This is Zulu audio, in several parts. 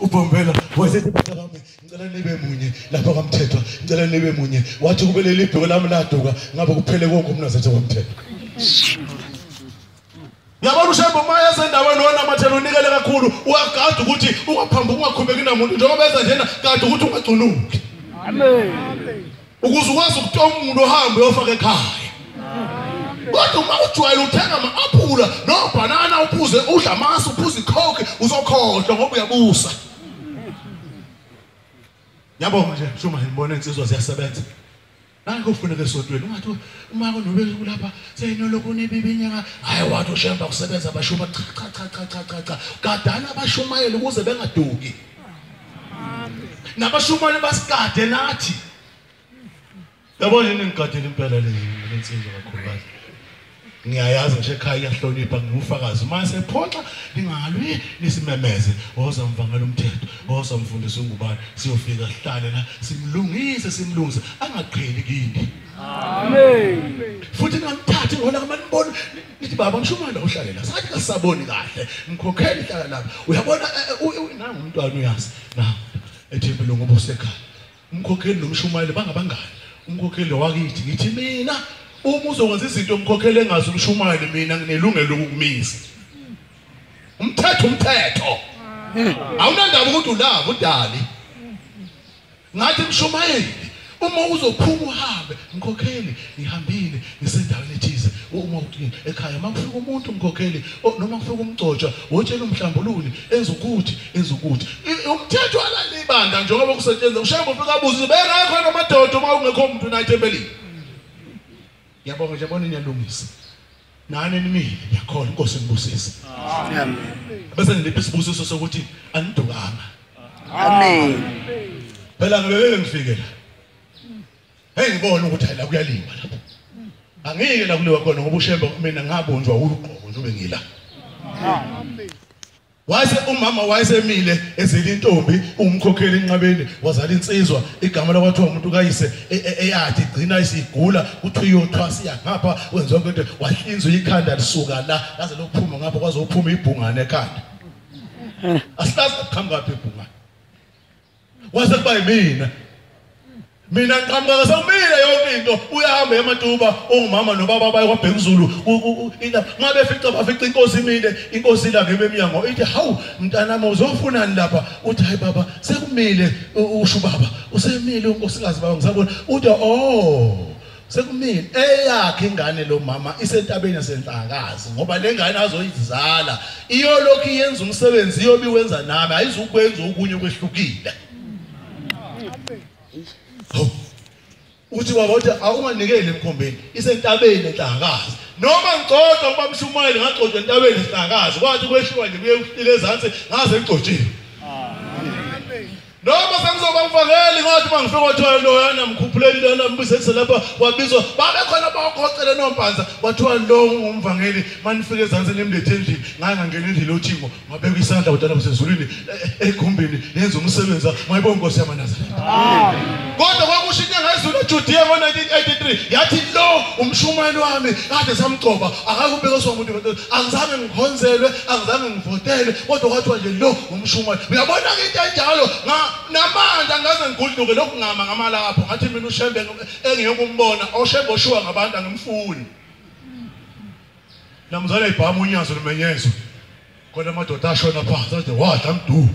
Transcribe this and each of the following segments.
uBombela wayesethi batakami ngicela nibe munye lapha kwaMthethwa, ngicela nibe munye. Wathi kube leli bheko lami laduka ngabe kuphele konke umnazethe kwaMthethwa. Yabona uShembe uma esendaweni wonamathela unikele kakhulu, uyagada ukuthi ungaphambi ungakhubeki namuntu njengoba enza njena, kade ukuthi ungacunuki. Amen. Ukuze ukwazi ukutomula uhambe uyofaka ekhaya. Kodwa uma ujwayele uthenga ama-aphula nobhanana uphuze udla amasi uphuze ikhokhi uzokhohlwa ngoba uyabusa. Ngiyabonga nje Shuma, ngibona insizwa ziyasebenza. Nangu kufuneka esontweni ungathi uma kunobe kulapha seyinoloku nebibinyaka, hayi wathi uShembe kusebenza abashuma, cha cha cha cha cha cha cha. Gadana abashumayeli ukuze bengaduki. Nabashumayeli basigade nathi. Yabona yini ngigadile impela le insizwa kakhulukazi. Ngiyayazi ngisho ekhaya iyahlonipha, ngiwufakazi. Uma sephoxa ningalwi nisimemeze, woza mvangela umthetho, woza mfundisi ungubani, siyofika sihlale la simlungise simlungise angaqheli kini. Amen. Futhi ningamthathi ngona manibona nithi baba mshumana uhlale la, sathi kasaboni kahle, ngikhokhela ihlala lapha. Uyabona nangu umntwana uyazi na ethempelini ngoba usekhaya. Umkhokheli nomshumayeli bangabangani. Umkhokheli wakithi ngithi mina uma uzokwenza izinto umkhokheli engazi umshumayeli, mina nginelungelo lokukumisa. Umthetho umthetho. Awunandaba ukuthi ulava udali. Ngathi mshumayeli uma uzophuma uhambe, mkhokheli ngihambile ngisendaweni ethize, uma uthi ekhaya makufika umuntu mkhokheli noma kufika umgcotshwa wotshela umhlambululi enza ukuthi enza ukuthi. Umthetho alalibanda njengoba kusetshenziswa uShembe ufika abuze bengekho namadoda uma ungekho umuntu na ethempelini. Ngiyabonga nje bona niyalungisa. Nani nimile ngiyakholwa inkosi inibusise. Amen. Bese ngiliphi isibusiso sokuthi anidukanga. Amen. Phela ngibeke ngifike la. Hey ngibona ukuthi hayi la kuyaliwa lapha. Angike la kuliwa khona ngoba uShembe mina ngabunjwa uqobo nje ubengila. Amen. Wase umama wayesemile ezela intombi umkhokheli enqabeni wazala insizwa igama lakwathiwa umuntu kayise eyathi igcina isigula kuthiwa iyothwasiya ngapha wenza yonke into wahlinzwa ikhanda lisuka la laze lokuphuma ngapha kwazophuma ibhungane ekhanda. Asilazi ukuqhamuka phi ibhungane. Wase kuba yimina. Mina ngiqhamuka sewumile yonke into uyahamba ematuba ongumama nobaba baye kwaBhekuzulu ngabe fica bafica inkosi imile inkosi la ngebe eminyango ithi hawu mntanami uzofunani lapha uthi hayi baba sekumile usho baba usemile unkosikazi baba ngisabona uthi oh sekumile eyakhe ingane lo mama isentabeni yasenhlakazi ngoba le ngane azoyizala iyolokhu yenza umsebenzi iyobiwenza nami ayizukwenza okunye kwehlukile. Uthi baba uthi awunganikeli emkhombeni isentabeni enhlakazi noma ngicodwa kuba mshumayeli ngagcotshwa entabeni enhlakazi kwathi kwehliwa nje kuye uhlile ezansi ngaze ngigcotshiwe. Noma sengizoba mfakeli ngathi mangifika kwathiwa loyana mkhuphuleli lana mbuyisele lapha wabizwa babe khona bawukhocele nompanza kwathiwa lo ungumvangeli manifike ezansi nimlethe endlini ngangangena endlini yothingo ngabeka isandla kodwa basezulwini egumbini yenza umsebenzi mayibonga inkosi yamaNazaretha. Kodwa kwakusho inyanga yezulu eJudea ngo-1983 yathi lo umshumayeli wami kade samgcoba akakubekoswa umuntu angizange ngikhonzelwe angizange ngivotelwe kodwa kwathiwa nje lo umshumayeli. Uyabona ke into enjalo namanje angaze ngigudluke lokhu ngama ngamalapho ngathi mina uShembe engiyokumbona oShembe oshuwa ngabantu angimfuni. Namzala ibhamu unyazo lumenyezwe khona amadoda ashona phansi athi wadla mdu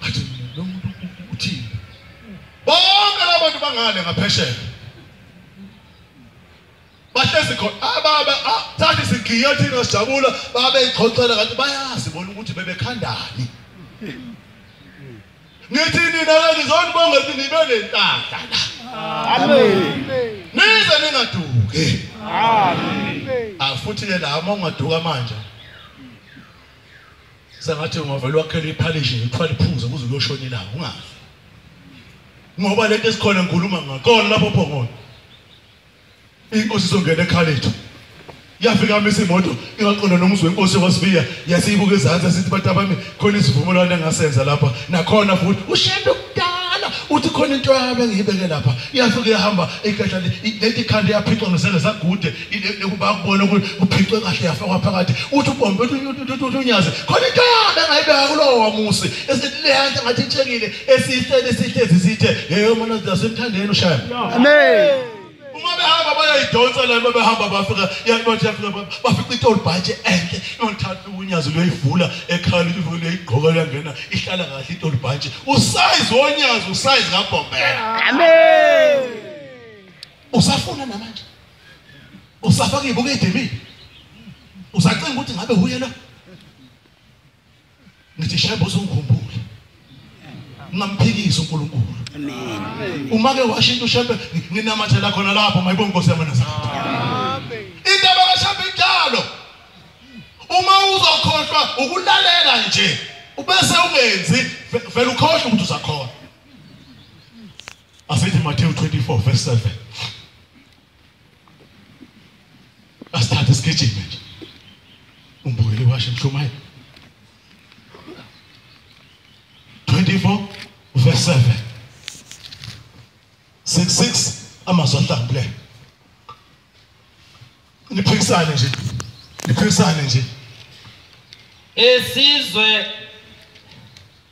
athi lo muntu uthini bonke labantu bangale ngaphesheya bahlezi khona ababa thatha isigiya thina sijabula babeyixoxela kanti bayazi bona ukuthi bebekhandani. Ngithi nina ke ngizonibonga ukuthi nibe nenhlanhla la. Amen. Nize ningaduki. Amen. Afuthi ke la uma ungaduka manje sengathi ungavela wakhela iphalishi uthwala iphuzo kuze uyoshona ilanga ungafi. Ngoba lento esikhona ngikhuluma ngakhona lapho phongolo. Inkosi izongena ekhaya lethu. Yafika misa imoto ingaqonda nomuzwe wenkosi waSibiya yasiyibuka ezansi sithi bantu bami khona isivumelwano engasenza lapha nakhona futhi uShembe kudala uthi khona into yami engiyibeke lapha yafika yahamba ikhehla leti ikhanda yaphicwa ngesele sagude kuba kubona ukuthi kuphicwe kahle yafakwa phakathi uthi ubombe uthi unyaze khona into yami engayibeka kulo wamusi esileya nto ngathi itshekile esihlele sihlezi sithe hey mana sisemthandeni ushaya. Amen. Uma behamba bayayidonsa la behamba bafika yabathi yafika bafika itolibhaje enhle yolithatha unyazi luyivula ekhala ivule igqoka liyangena ihlala kahle itolibhaje usize wonyazi usize kabhombela. Amen. Usafuna namanje usafaka ibuke edemini usacinga ukuthi ngabe huye lo ngithi shembe uzongikhumbula ngamphikisa uNkulunkulu. Amen. Uma ke washo into ushembe nginamathela khona lapho mayibonga Nkosi yami nazathi. Amen. Indaba kaShembe injalo. Uma uzokhohlwa ukulalela nje ubese ungenzi vele ukhohlwe ukuthi uzakhona. Asithi Matthew 24 verse 7. Asithathe sigijime nje. Umbukeli washo mshumayeli. 24 verse 7. 6 amazwi ahlambuleyo. Niphikisane nje. Niphikisane nje.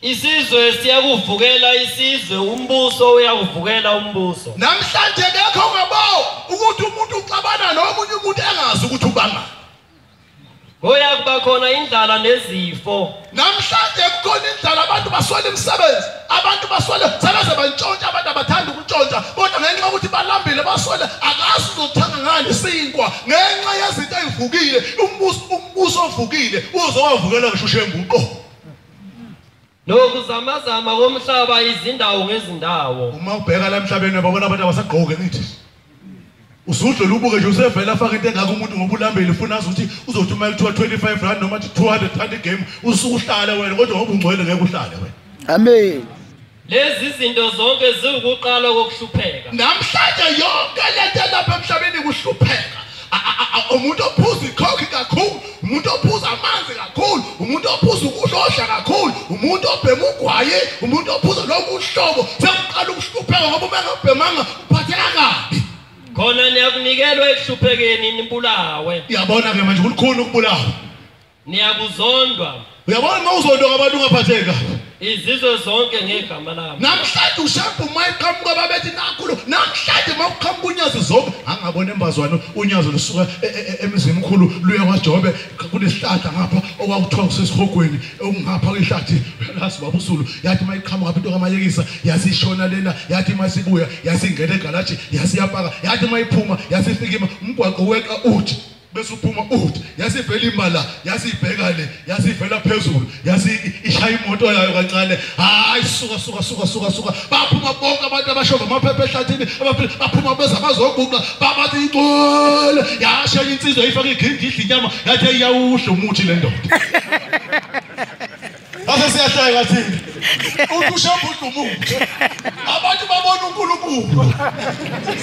Isizwe siyakuvukela isizwe, umbuso uyakuvukela umbuso. Namhlanje kekho ngabo ukuthi umuntu uxabana nomunye umuntu engazi ukuthi ubanga. Kuyakuba khona indlala nezifo. Namhlanje kukhona indlala, abantu baswele imisebenzi, abantu baswele sebaze bantshontsha, abantu abathanda ukuntshontsha kodwa ngenxa yokuthi balambile baswele akazi uzothenga ngani isinkwa ngenxa yezinto ezivukile. Umbuso ovukile uzowavukela ngisho uShembe uqobo. Nokuzamazama komhlaba izindawo ngezindawo. Uma ubheka la emhlabeni uyabona abantu abasagqoke ngithi. Usudlula ubuke nje usevela afaka into engaka umuntu ngoba ulambile ufuna azi ukuthi uzothi uma kuthiwa 25 rand noma 200 rand igame usuke uhlale wena kodwa ngoba ungcwele ngeke uhlale wena. Amen. Lezi zinto zonke ziwukuqala kokuhlupheka. Namhlanje yonke lento lapha emhlabeni kuhlupheka. Umuntu ophuza ikhokhi kakhulu, umuntu ophuza amanzi kakhulu, umuntu ophuza ukudla kakhulu, umuntu obhema ugwayi, umuntu ophuza lokhu uhlobo sekuqala ukuhlupheka ngoba uma engabhemanga uphatheka kabi. Khona niyakunikelwa ekuhluphekeni nibulawe. Uyabona ke manje kulikhulu ukubulawa. Niyakuzondwa. Uyabona uma uzondwa ngabantu ungaphatheka. Izizwe zonke ngegama lami. Namhlanje uShembe uma eqhamuka babethi nakhulu, namhlanje uma uqhamuka unyazi zonke, angabona embazwana unyazi lusuka emzini omkhulu luya kwaJobe kunesihlahla ngapha okwakuthiwa kusesihogweni okungapha kwehlathi lazi baba uZulu yathi mayiqhamuka into kamayekisa yasishona lena yathi masibuya yasingena egalaji yasiyapaka yathi mayiphuma yasifikima umgwaqo weqa uthi bese uphuma uthi yasivela imala yasibheka le yasivela phezulu yasi ishaya imoto yayo kancane hayi suka suka suka suka suka baphuma bonke abantu abashova amaphepha ehlathini baphuma beza bazoguqa babathi ingcwele yashaya insizwa ifaka igindi idla inyama yathi iyawudla umuthi le ndoda. Ase siyahleka thina uthi uShembe udla umuthi abantu babona uNkulunkulu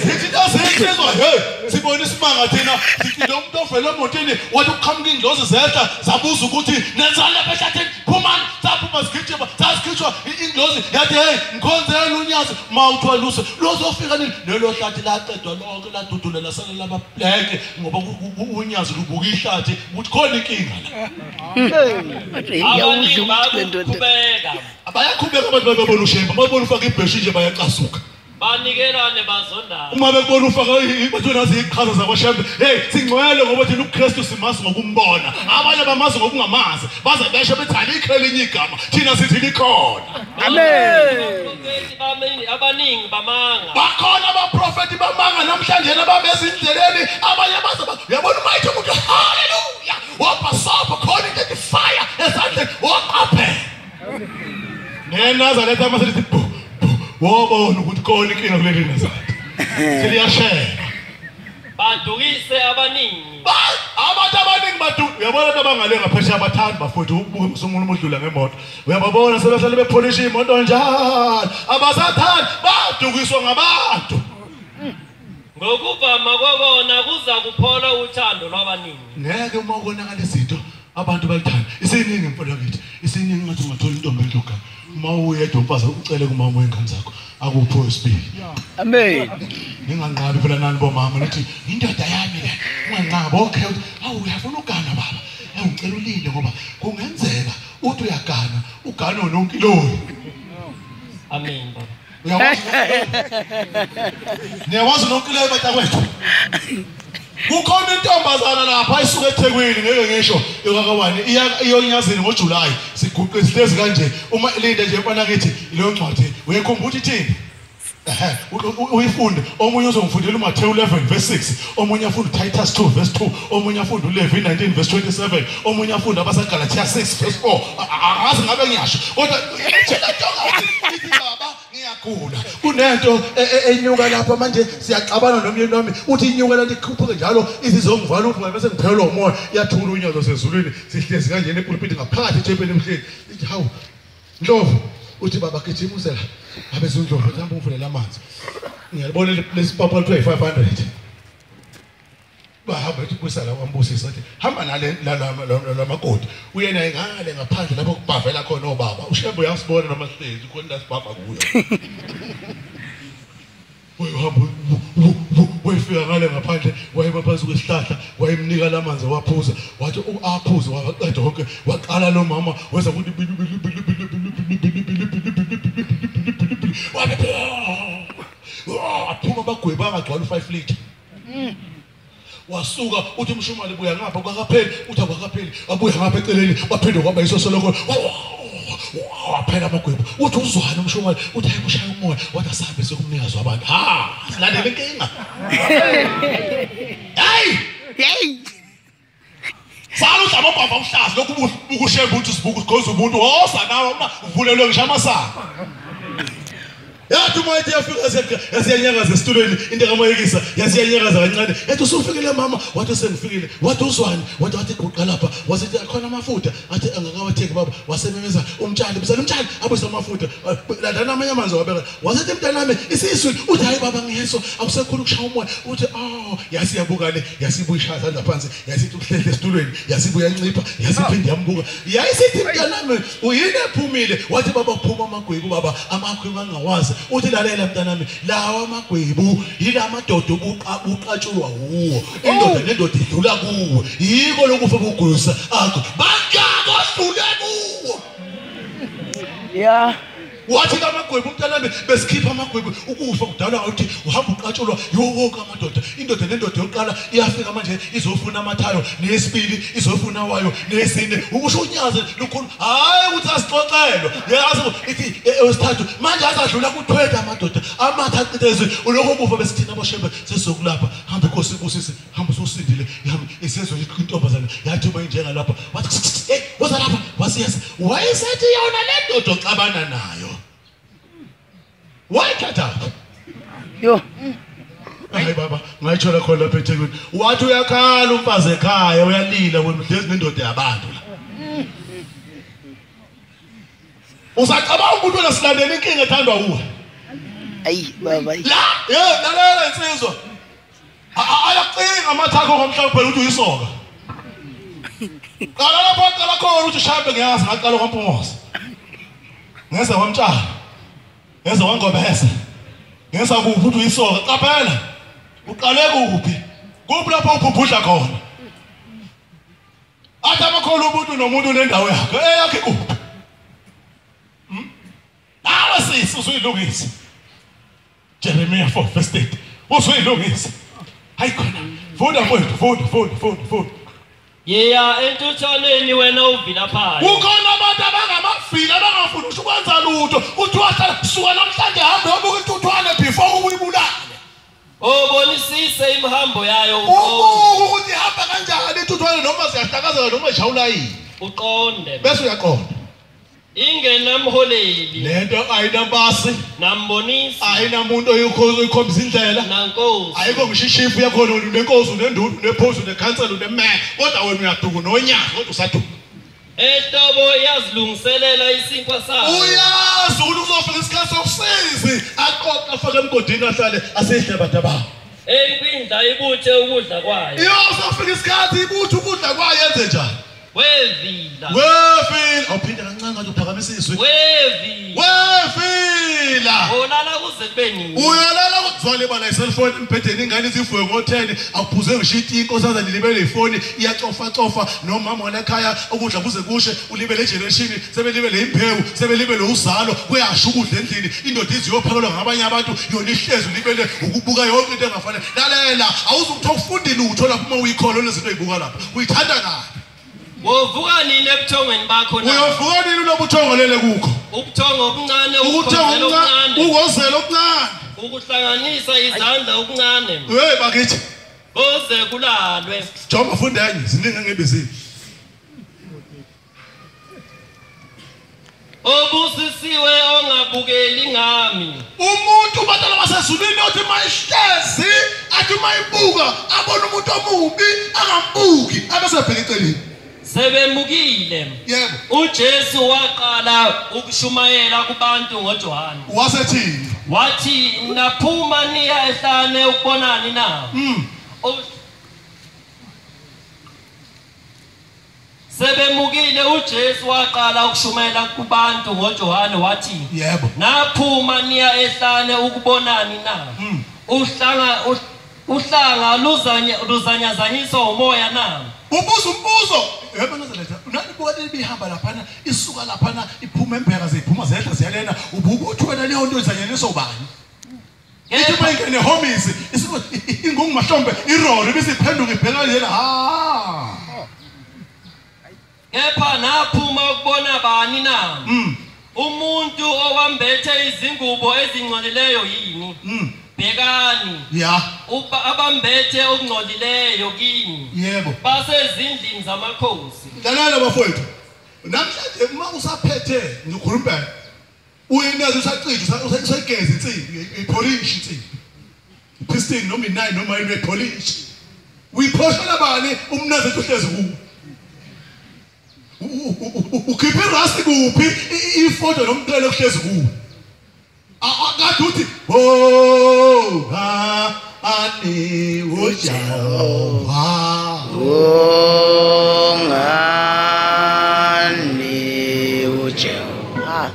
sithi into hey sibona isimanga thina sithi lo muntu ovela emotini wathi uqhamuka indlozi zehla zabuza ukuthi nenzani lapha ehlathini phumani saphuma sigijima sasikhishwa indlozi yathi hey ngikhonzela unyazi mawuthiwa luse lozofika nini lelo hlathi laqedwa lonke ladudulela sala laba black ngoba unyazi lubuka ihlathi ukuthi khona inkinga la. Abaningi bayakhubeka. Abayakhubeka abantu babona uShembe babona ufaka ibheshi nje bayacasuka. Banikelane bazondana. Uma bekubona ufaka bathona iziqhaza zakwaShembe hey singcwele ngoba thina uKristu simazi ngokumbona abanye bamazi ngokungamazi baze besho bethi alikho elinye igama thina sithi likhona. Amen. Abaningi bamanga. Bakhona abaprofeti bamanga namhlanje nababezindleleni abanye baze uyabona uma ithi umuntu haleluya wabasapha khona into ethi fire esandleni waqaphela. NeNazaretha mase lithi wobona ukuthi khona inkinga kuleli Nazaretha. Seliyashela. Badukise abaningi. Abantu abaningi badu uyabona abantu abangale ngaphesheya abathandi bafowethu ukubuka umuntu odlula ngemoto. Uyababona sebehlale bepholisha imoto njalo. Abasathandi badukiswa ngabantu. Ngokuvama kokona kuza kuphola uthando lwabaningi. Ngeke uma ukonakala izinto abantu balithanda. Isiningi imfolo yakithi. Isiningi ngathi ungathola intombi enhluka. Uma uyedwa umfazi ucele kumama wengane zakho akuphe isibili. Amen. Ninganqabi phela nani bomama nithi indoda yami le. Unganqabi okay uthi awu uyafuna ugana baba. Ewucela ulinde ngoba kungenzeka Uthi uyagana, ugana nonkiloyi. Amen baba. Uyakwazi? Niyakwazi nonkiloyi batakwethu? Kukhona intombazana lapha isuka eThekwini ngeke ngisho ekakawani iyonyazini ngoJuly siguqe sihlezi kanje uma ilinde nje mfana kithi leyo ncwadi uyikhumbula ukuthi ithini? Uyifunde. Omunye uzongifundela uMathewu 11 verse 6, omunye afunde uTitus 2 verse 2, omunye afunde uLevi 19 verse 27, omunye afunde abaseGalatia 6 verse 4. Angazi ngabe ngiyasho kodwa ithi baba ngiyagula, kunento enyuka lapha manje siyaxabana nomyeni wami, uthi inyuka lento ikhuphuke njalo izizongivala ukuthi bese ngiphelelwa umoya. Iyathula unyazo sezulwini sihlezi kanjena epulpiti ngaphakathi ethempelini emhleni. Ithi hawu Ndlovu, uthi baba gijima uze la. Abe uNdlovu uthi hamba ungivulela amanzi. Ngiyalibona lesipapa kuthiwa yi-500. Bahamba ethi kusa la wambusisa athi hamba nale lamakoti uye naye ngale ngaphandle lapho kubhavela khona obaba. Ushembe uyasibona noma sihlezi khona la sibhabha kuyo. Wayehamba wayefika ngale ngaphandle wayema phansi kwesihlahla wayemnika lamanzi waphuza, wathi aphuze waqeda konke waqala lo mama weza ukuthi waphuma abagwebi angagcwala u5 liter. Wasuka uthi umshumali buya ngapha kwakapheli, uthi akwakapheli abuya ngapha eceleni waphinde kwaba yisosoloko waphela amagwebu. Uthi uzwana umshumali uthi hayi kushaya umoya, wathi asahambe siyokumnikazi wabantu. Ha, silandele inkinga. Hayi Hey. Sala udla amabhava uhlazi lokhu ukushemba uthi sibuka usikhoza umuntu wosa nawe uma uvulelwe ngisho amasango. Yathi uma ethi yafika yasiyanyakaza esitulweni into kaMoyekisa yasiyanyakaza kancane. Yathi usufikile mama, wathi sengifikile. Wathi uzwani, wathi guqa lapha, wasithi akhona amafutha, athi angakawathengi baba, wasememeza umtshali, bizana umtshali abuse amafutha. Ladana amanye amanzi wabeka. Wasethi mntanami isisu, uthi hayi baba ngiyeso, akusekhulu ukushaya umoya. Uthi oh, yasiyabuka le, yasibuya ishaya isandla phansi, yasithi uhlehla esitulweni, yasibuya incipha, yasiphinde yambuka. Yayisithi mntanami uyini ephumile? Wathi baba kuphuma amagwebu baba, amagwebu angawazi. Uthi lalela mntanami, lawa amagwebu yila madoda uqatshulwa wuwo, indoda nendoda idlula kuwo, yiko lokufa kugulisa akho bangaka odlule kuwo. Yeah. Wathi lamagwebu mntanami besikhipha amagwebu ukufa kudalwa ukuthi uhamba uqatshulwa yiwo wonke amadoda. Indoda nendoda yokuqala iyafika manje izofuna amathayo, neyesibili izofuna wayo, neyesine ukusho unyazi lukhulu. Hayi ukuthi asixoxelwe yazi ithi ewesithathu manje azadlula ku-20 amadoda amatha aqinezwe ulokho kufa besithina aboshembe sesizokulapha. Hamba inkosi ibusise, hamba ususindile. Isezwe intombazana yathi uma injengalapha wathi hey woza lapha, wasiyesa wayesethi yona le ndoda oxabana nayo wayithatha. Yo. Hayi baba, ngayithola khona lapha eThekwini. Wathi uyakhala umfazi ekhaya uyalila wena uhlezi nendoda yabantu la. Usacabanga umuntu onasilandela inkinga ethandwa kuwe. Ayi baba. La, yebo lalela insizwa. Ayacinga amathako ngomhlaba phela uthi uyisoka. Qala lapho qala khona uthi shambe ngiyazi ngaqala kwaMpumuza. Ngeza kwamtshana. Ngeza kwangobese. Ngeza kuphi uthi uyisoka. Qaphela. Uqale kuphi? Kuphi lapho ubhubhudla khona? Athi amakholo umuntu nomuntu nendawo yakhe. Eyakhe kuphi? Nawe sisi usuyilungisa. Jeremiah 4 verse 8. Usuyilungisa. Hayi khona. Funda mfowethu, funda, funda, funda, funda. Yeya entuthaneni wena uvilaphayo. Kukhona abantu abangamavila abangafuni ukwenza lutho. Kuthiwa suka namhlanje hambe uyobuka intuthwane before ukuyibulale. Obonisise imihambo yayo ubuke ukuthi ihamba kanjani intuthwane noma siyahlakazeka noma ishawula yini. Uqonde. Bese uyaqonda. Ingenamholeli. Lento ayinambasi nambonisi. Ayinamuntu oyikhombisa indlela. Nankosi. Ayikho ngisho ishifu yakhona unenkosi unenduna unephosi unekhansela unemeya kodwa wena uyaduka nonyaka kodwa usaduka. Ehlobo iyazilungiselela isinkwa sayo. Uyazi ukuthi uzofika isikhathi sokusizi aqoqa afake emgodini ahlale asidle abantu abawo. Ekwindla ibuthe ukudla kwayo. Iyozofika isikhathi ibuthe ukudla kwayo yenze njani? Wevila. Wevila. Awuphinde kancane ngathi uphakamisa izwi. Wevila. Wevila. Ulala kuze kube nini? Uyalala Zwalibala iselfoni embhedeni ingane izivuke ngo-10 akuphuze ngisho iti inkosazana ilibele ifoni iyacofa nomama wala ekhaya ukudla kuze kushe ulibele generation sebelibele imbewu sebelibele uzalo kuyasho ukudla endlini indoda iziyophakelwa ngabanye abantu yona ihlezi ulibele ukubuka yonke into engafanele. Lalela, awuzukuthi ufunde lutho lapho uma uyikholo lezinto oyibuka lapha uyithanda kabi. Wovuka nini ebuthongweni bakho na? Uyovuka nini lobuthongo lele kukho? Ubuthongo obuncane, ukukhonzela okuncane, ukozela okuncane, ukuhlanganisa izandla okuncane. Hey bakithi, koze kulalwe. Jonga funda enye, ziningi engibizile. Obusisiwe ongabukeli ngami. Umuntu badala basezulwini othi mayihlezi athi mayibuka abona umuntu omubi angambuki abesebheka eceleni. Sebemukile. Yebo. uJesu waqala ukushumayela kubantu ngoJohane. Wasethini? Wathi naphuma niya ehlane ukubonani na? Sebemukile uJesu waqala ukushumayela kubantu ngoJohane wathi, yebo, naphuma niya ehlane ukubonani na? Uhlanga luzanyazanyiswa umoya na? Ubuza umbuzo. Yebo Nazaretha, unanibuka libihamba laphana isuka laphana iphuma embheka ziphuma zehla ziyalena ubukuthi wena leyo nto izanyaniswa ubani? Ithi uma ingene ehhovisi ingungumahlombe irolo bese iphenduka ibheka lena. Ha. Kepha naphuma ukubona bani na? Umuntu owambethe izingubo ezingcolileyo yini? Bhekani. Ya. Abambethe okungcolileyo kini. Yebo. Basezindlini zamakhosi. Lalela bafowethu. Namhlanje uma usaphethe ngikhuluma uyenazo usacija usayigeza insimbi, ipolish insimbi. Piston noma i9 noma yini ipolish. Uyiphoshela bani umnazethu uhlezi kuwo. Ukhiphe irust kuphi ifoto nomqele okuhlezi kuwo. Akade uthi oh ha ani uJehova ongani uJehova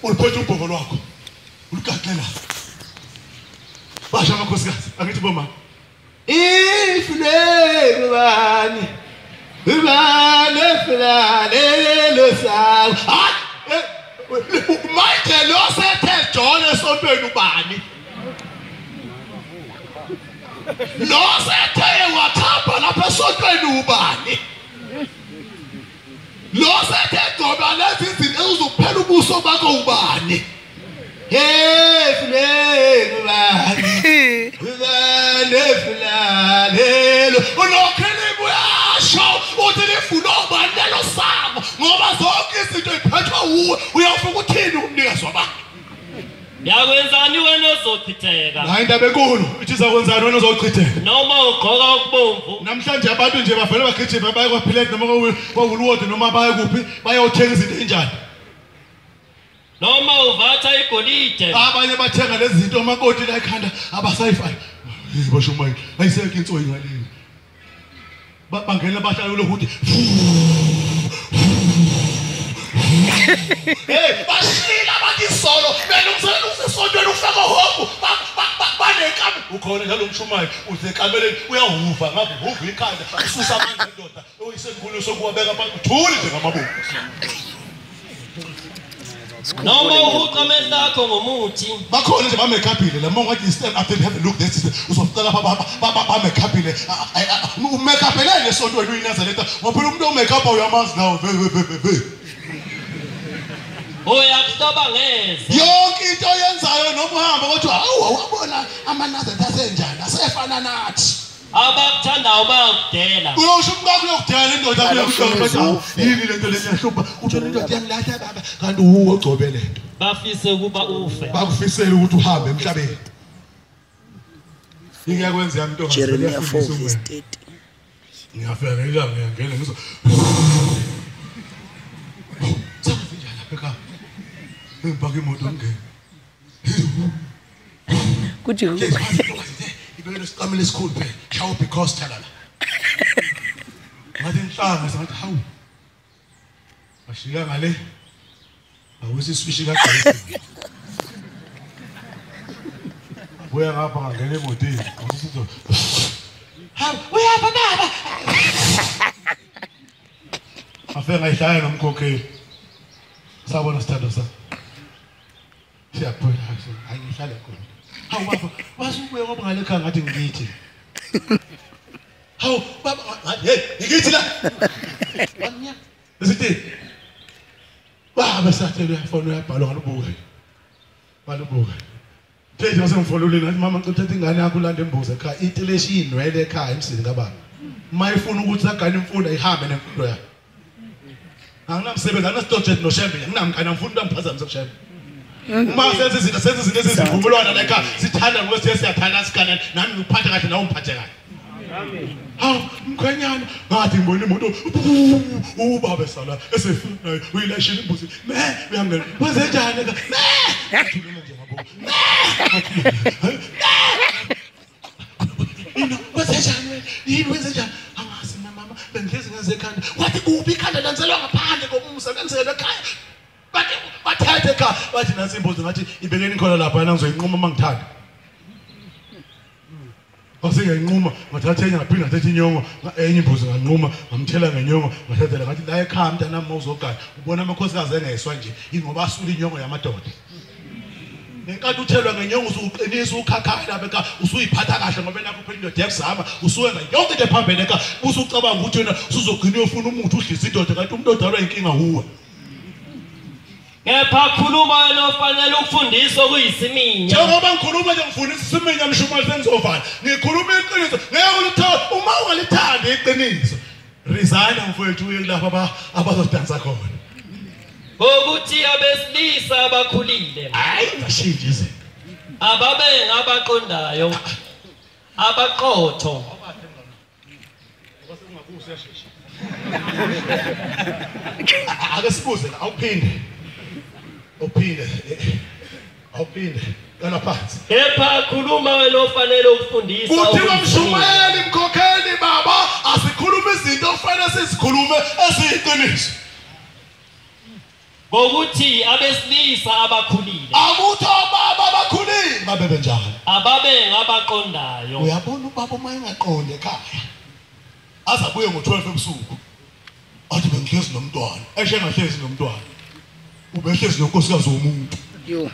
Uliphethe ubhoko lwakho ulugaxela basha amakhosikazi angithi bomama ifune ubani ubani efuna sawo hayi manje lo sethe John esontweni ubani lo sethe wathamba lapha esontweni ubani lo sethe goba lezi izinto uzophela ubuso bakho ubani hey ubani ubani fulalelo unokhele uyasho uthi lifuna ubani lelo sango ngoba zonke izinto iphethwa uwe uyafuna ukuthini umnikazi wabantu. Yakwenzani wena ozochitheka? Hayi indaba enkulu ithi izakwenzani wena ozochitheka noma ugqoka okubomvu. Namhlanje abantu nje bavele bagijima baye kwaPhilete noma kwaWoolworth noma baye kuphi bayothenga izinto enjani noma uvatha igolide. Abanye bathenga lezi zinto amakoti la ekhanda abasayifaki. Hey basho manje ayisekho insoyi ngaleni. Bangena bahlala lokuthi hey bashila abantu isolo belungiselela usesontweni ufaka hope banenkabi ukhona njalo umshumayo uze ekameleni uyahuva ngapha uhuva ikhanda ususa amandla endoda oyisemkhulu sokuwabeka phansi uthule nje ngamabomu noma uhuqa amehlo akho ngomuthi. Bakhona nje bamekhaphile la mongathi stand up and have a look this uzofika lapha bamekhaphile umekhaphele esontweni uyiNazaretha ngoba phela umuntu omakeup uyamazi nawe ve uyakuhloba ngeze yonke Yonke into oyenzayo noma uhamba kodwa hawu wabona amaNazaretha asenjani asefana nathi. Abakuthandayo bayakudela. Uyosho umkakho uyokudela indoda kuyokuhlupha. Yini lento leyahlupha? Uthola indoda iyangilahla baba kanti uwe ogcobe lento. Bafise ukuba ufe. Bakufisela ukuthi uhambe emhlabeni. Ngiyakwenza yami ntokazi. Jeremiah 4:30. Ngiyafika ngilanga ngiyangena ngizwa. Sakuvinjani lapha ekhaya? Ngibhaka imoto ngingene. Kuthi ibekele isiqamelo esikhulu phela. Shaw because thalala. Ngathi inhlanga ngathi hawu. Bashika ngale. Awusi iswishi kagesi. Buya ngapha ngangena emotini. Ngisizo. Hawu, uyapha baba. Afika ngayihlala nomkhokheli. Sabona sithando sami. Siyaphela hayi ngihlale khona. Hawu baba, wasubuye ngoba ngale ekhaya ngathi ngikithi. Hawu baba, ngathi hey, ngikithi la. Wanya. Sithi baba sathele uyafona uyabhala ngalubuka. Ngalubuka. Thethe wasemfololeni ngathi mama ngicela uthathe ingane yakho ulande imbuzi ekhaya. Itileshi inwele ekhaya emsini kababa. Uma ifuna ukuthi agane imfundo ayihambe nemfundo yakhe. Anginamsebenzi, anginasitojet noshembe, anginamngane, angifuni ukuthi angiphazamise kushembe. Uma senze izinto senze izinto ezivumelwana la ekhaya sithanda ngoba siye siyathanda siganana nami ngiphathe kahle nawe ungiphathe kahle. Amen. Hawu mkhwenyana ngathi ngibona imoto ubaba esala esefuna naye uyilayishela imbuzi me uyangena wenze njani ka me athulele nje ngabo me ina wenze njani yini wenze njani angazi mama bengihlezi ngenze ekhanda wathi kuphi ikhanda lanzelwa ngaphandle komsebenzi ekhaya. Bathi bathethe ekhaya bathi nasi imbuzi ngathi ibekeni khona lapha yena ngizoyinquma uma ngithanda. Wasingayinquma ngathatha enye ngaphinda ngathatha inyongo enye imbuzi nganquma ngamthela ngenyongo ngathathela ngathi la ekhaya mntanami mawuzogana ubona amakhosikazi engeswa nje ingoba asula inyongo yamadoda. Ngenkathi uthelwa ngenyongo usuqinisa ukhakhayi lapha ekhaya usuyiphatha kahle ngoba nakho phela indoda iyakuzama usuwenza yonke into ephambene ekhaya usucabanga ukuthi wena usuzogcina uyofuna umuthi udlisa indoda kanti umuntu odalwa inkinga wuwe. Kepha khuluma wena ofanele ukufundisa okuyisiminya. Njengoba ngikhuluma nje ngifundisa isiminya mshumayeli sengizovala. Ngikhuluma iqiniso ngeke ulithole uma ungalithandi iqiniso. Resign mfowethu uye kulapha abazodansa khona. Ngokuthi abesilisa abakhulile. Hayi ngashintsha izinto. Ababe ngabaqondayo. Abaqotho. Ake sibuze la awuphinde. Awuphinde. Awuphinde. Qala phansi. Kepha khuluma wena ofanele ukufundisa. Kuthiwa mshumayeli mkhokheli baba asikhulume izinto okufanele sizikhulume eziyiqiniso. Ngokuthi abesilisa abakhulile. Akutho obaba abakhulile babe benjalo. Ababe ngabaqondayo. Uyabona ubaba uma engaqondi ekhaya. Azabuye ngo-12 ebusuku. Athi bengihlezi nomntwana. Eshe engahlezi nomntwana. Ubehlezi nonkosikazi womuntu. Yo.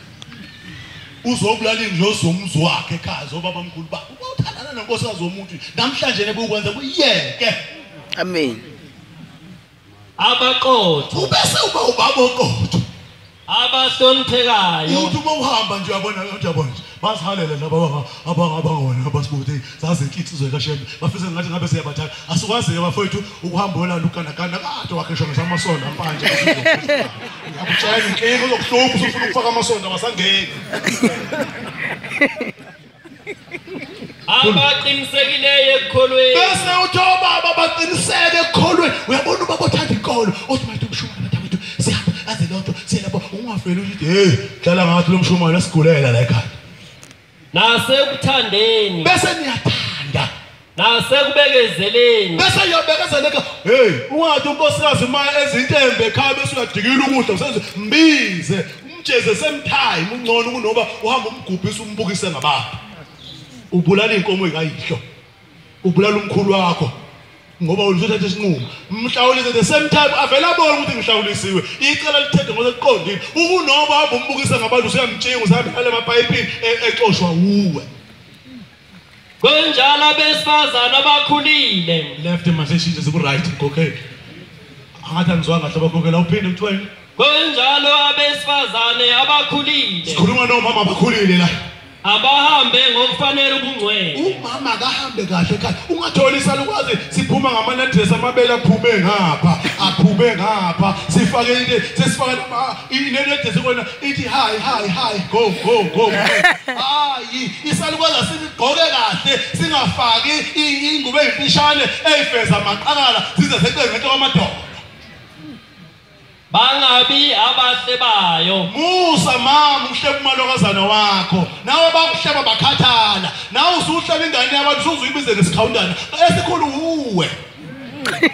Uzobulala indlozi zomzi wakhe ekhaya zobaba mkhulu bakhe. Uthandana nonkosikazi womuntu. Namhlanje nebukwenza kuyeke. Amen. Abaqotho. Ubese uba ubaba oqotho. Abahloniphekayo. Uthi uma uhamba nje uyabona uyabona nje. Basihalele laba abangabangona abasibuthi zazi inhliziyo kaShembe. Bafisa ngathi ngabe siyabathatha. Asikwazi ke bafowethu ukuhamba olala uganagana kade wakhishwa ngesamasonto manje. Ngiyakutshela inkinga uzokuhlupha usufuna ukufaka amasonto awasangeni. Abaqinisekileyo ekukholweni. Bese uthi obaba baqiniseke ekukholweni. Uyabona ubaba othanda inkolo othi manje umshumayeli bathi sihamba aze lonto siye lapho ungafeli uthi hey hlala ngathi lo mshumayeli asigulela la ekhaya. Nasekuthandeni. Bese niyathanda. Nasekubekezeleni. Bese uyabekezeleka. Hey ungathi unkosikazi uma ezintembe ekhaya bese uyadikila ukudla usenze mbize umjeze same time ungcono kunoba uhamba umgubhisa umbukise ngabantu. Ubulala inkomo ekayihlo. Ubulala umkhulu wakho. Ngoba uzothatha isinqumo. Mhlawulise the same time avela abone ukuthi ngihlawulisiwe. Icala lithethe ngoba liqondile. Ukunoba hamba umbukise ngabantu usuyamtshinga usahamba emapayipini exoshwa uwe. Kanjalo abesifazana abakhulile. Left manje shintshe siku right okay. Angathi angizwanga kahle abakhokhela uphinde kuthiwa Kunjalo abesifazane abakhulile. Sikhuluma nomama abakhulile la. Abahambe ngokufanele ubungcwele. Umama akahambe kahle ekhaya. Ungatholi isalukwazi siphuma ngamanadress amabele aphume ngapha, aphume ngapha, sifake into sesifake inedress kona ithi hi hi hi go go go. Hayi, isalukwazi asigqoke kahle, singafaki ingubo ezimfishane ezifeza amaqakala size seqe ngento kwamadoda. Bangabi abahlebayo. Musa mama uhleba umalokazana wakho. Nawe bakuhleba bakhathala. Nawe usuhleba ingane yabantu usuyibize ngesikhawundana. Esikhulu uwe.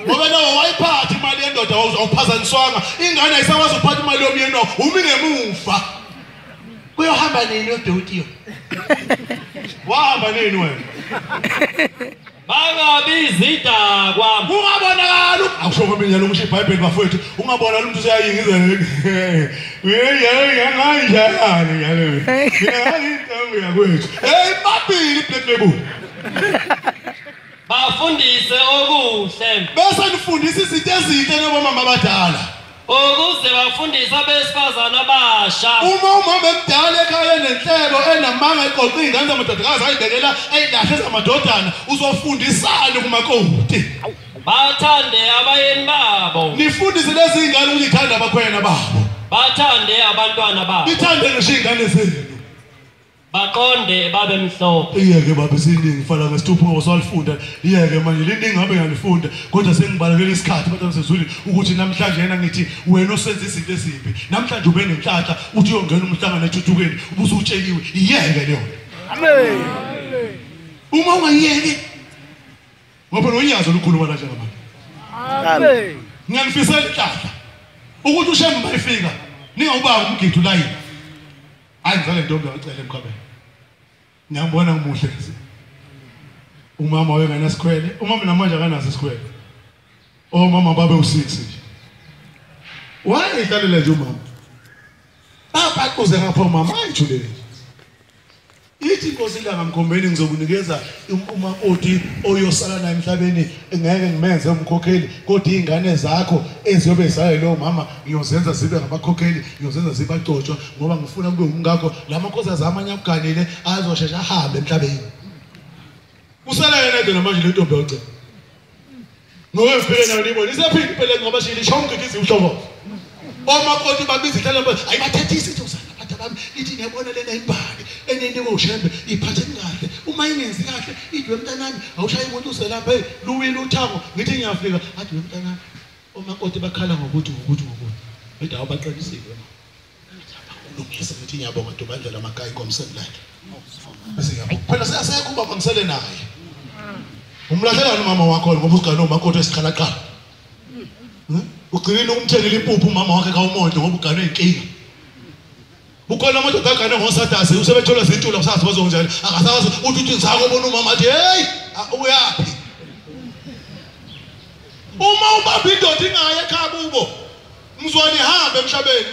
Ngoba nawe wayiphatha imali yendoda awuphazaniswanga. Ingane ayisakwazi ukuphatha imali yomyeni wakho. Umi ngemuva. Kuyohamba nini odoti yo? Wahamba nini wena? Bangabi izidakwa. Ungabonakala awusho kwami nje ngisho iBhayibheli bafowethu ungabonakala umuntu useyayingiza nganjani ngale mina ngayintombi yakwethu hey babili Black Label bafundise okuhle bese nifundisa izinto ezinhle nabomama abadala ukuze bafundise abesifazana abasha. Uma umama emdala ekhaya nenhlebo enamanga eqoqa izingane zamadodakazi ayibekela eyilahle zamadodana uzofundisana kumakoti. Bathande abayeni babo. Nifundise lezi zingane ukuthi ithanda abakhwena babo. Bathande abantwana babo. Nithande ngisho izingane zenu. Baqonde babe mhlophe. Iyeke baba isiningi fana ngesithupha ngoba swalifunda. Iyeke manje liningi ngabe ngiyalifunda kodwa sengibalekela isikhathi abantu basezulwini ukuthi namhlanje yena ngithi wena osenza izinto ezimbi. Namhlanje ube nenhlanhla uthi uyongena umhlangano ethuthukeni ubusutsheliwe. Iyeke leyo. Amen. Uma ungayiyeki ngoba nonyazo lukhuluma kanje ngabantu. Amen. Ngiyanifisela inhlanhla ukuthi uShembe mayifika ningawubanga umgidi ulayini. Hayi ngizale ntombi ngicela emkhabeni. Ngiyambona ngimuhle. Umama wayengenasikhwele, umama namanje akanaso isikhwele. Omama babe u6 nje. Wayehlalela nje umama. Babaquze ngapha umama ayijulele. Ithi inkosi ilanga mkhombeni ngizokunikeza umakoti oyosala naye emhlabeni ngeke ngimenze umkhokheli kodwa izingane zakho eziyobe zayo lo mama ngiyozenza zibe ngabakhokheli ngiyozenza zibagcotshwa ngoba ngifuna kube umngakho lamakhosikazi amanye akuganile azoshesha ahambe emhlabeni. Usala yena nje namanje le ntombi yocela. Ngoba ngifike nayo nibona isaphila phela ngoba shili shonke izi uhlobo. Omakoti babiza ihlala ayibathethisi ithi usala bami ithi ngiyabona lena imbali enenike uShembe iphatheni kahle uma ingenzi kahle idwe mntanami awushaye umuntu uselapha hey luwile uthango ngithi ngiyafika athi mntanami omakoti bakhala ngokuthi ngokuthi ngokuthi ngithi awubaqinisile abakulungisa ngithi ngiyabonga Dubandlela amagayi komsendlakhe bese ngiyabonga phela seyasekho ubaba ngisele naye umlahlelana umama wakho ngoba usigane umakoti esiqhalaqhala ugcinile ukumthengela impuphu umama wakhe kawumonde ngoba uganwe inkinga. Ukhona amadoda agane ngoSadasi usebethola izintula kusazi bazonjani akasazi uthi uthi ngizako ubona umama athi hey uyaphi. Uma ubamba indoda ingaye ekhaya kubo mzwani hambe emhlabeni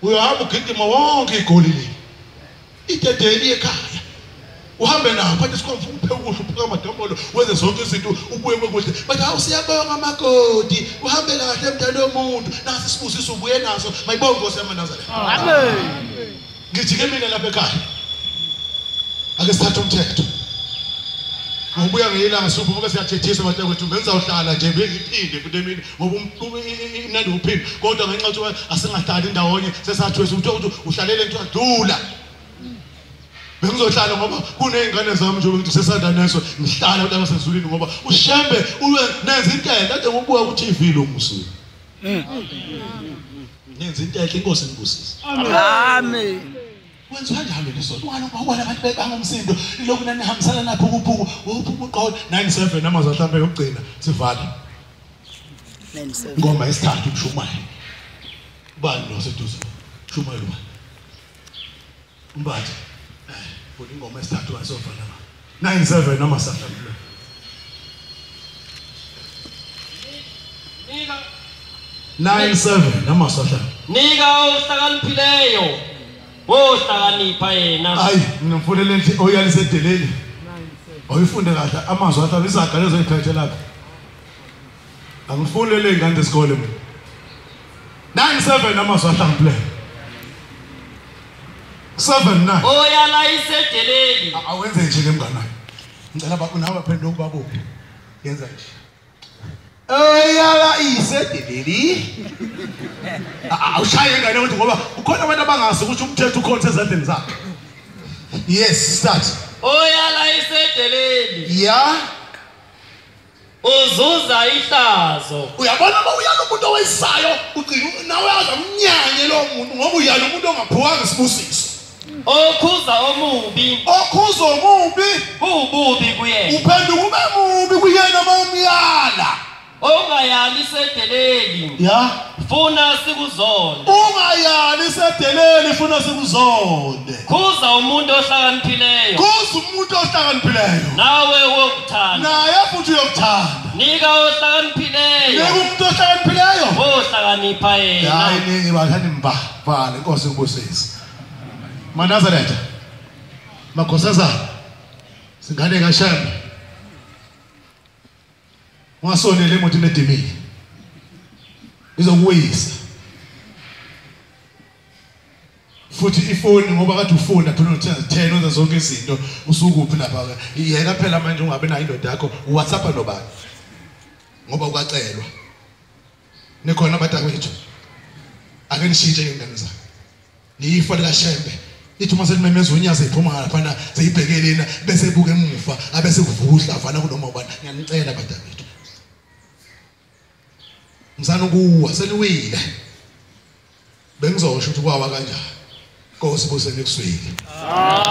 uyahamba ugidima wonke igoli leli idedeli ekhaya uhambe nawo phathe isikhomfu uphe ukudla uphe amadombolo wenze zonke izinto ubuye kwekuhle bathi hawu siyabonga makoti uhambe kahle mntana womuntu nasi isibusiso ubuye naso mayibonge Nkosi yamaNazaretha. Amen. Ngithi ke mina lapha ekhaya ake sithathe umthetho ngobuya ngeyilanga supho ngoba siyathethiswa abantu kwethu bengizawuhlala nje bengiphinde futhi emini ngoba imnandi uphinde kodwa ngenxa yokuthi asingahlali ndawonye sesathwesa ukuthi uhlalele into adlula bengizohlala ngoba kuney'ngane zami nje ngithi sesandaneso ngihlala abantu abasezulwini ngoba uShembe uwe nenza into enhle kade ngokubuka ku-TV lo musuku nenza into enhle inkosi inibusise. Amen. Wenziwa kanjalo lesonto ungalokhu wabona abantu bebanga umsindo ilokhu nanihambisana naphukuphuku uphuma uqola 97 amazwi mhlawumbe yokugcina sivale 97 ngoma yesithathu umshumayeli ubani lo seduze shumayeli ubani umbathi funa ingoma yesithathu wasovala 97 noma sahlambulu Nika 97 noma sahlambulu nika ohlakaniphileyo wohlakanipha yena. Hayi ngimfunele nje oyalisedeleli oyifunde kahle amazwi ahlaba izaga lezo eziphethe lapha. Angifunele ingane zesikole mina. 9-7 amazwi ahlanganileyo. 7-9. Oyala isedeleli. Awenze nje ke mngani wami. Ngicela nawe phenduka ubabuke. Yenza nje. Oyala isedeleli. Awushaye ingane ukuthi ngoba ukhona abantu abangazi ukuthi umthetho ukhona ezandleni zakhe. Yes, start. Oyala isedeleli. Yeah. Uzuza ihlazo. Uyabona uma uyala umuntu owesayo ugcina nawe aza umnyanye lo muntu ngoba uyala umuntu ongaphuwanga isibusiso. Okhuza omubi. Okhuza omubi ububi kuyena. Uphenduka ube mubi kuyena uma umyala. Ongayali isedeleli. Yeah. Funa sikuzonde. Ungayali isedeleli funa sikuzonde. Khuza umuntu ohlakaniphileyo. Khuza umuntu ohlakaniphileyo. Nawe wokuthanda. Naye futhi uyokuthanda. Nika ohlakaniphileyo. Nika umuntu ohlakaniphileyo. Ohlakanipha yena. Hayi ningi bathanda imba. Vale Nkosi ikubusise. Manazaretha. Makhosazana. Singane kaShembe. Ungasondeli emotweni edimile. Izokuwisa. Futhi ifoni ngoba kade ufunda phela u10 wenza zonke izinto usukuphi lapha ke. Yeka phela manje ungabe nayo indoda yakho uWhatsApp nobani. Ngoba ukacelwa. Nikhona abadakwethu. Ake nishintshe ingane zakho. Niyifa likaShembe. Ithi uma selimemeza unyazi iphuma lapha seyibhekelena bese ibuka emuva abese kuvuka uhlavana kunoma ubani. Ngiyanicela abadakwethu. Msana kuwa seliwile. Bengizosho ukuthi kwawa kanjani. Nkosi buse nikuswile. Amen.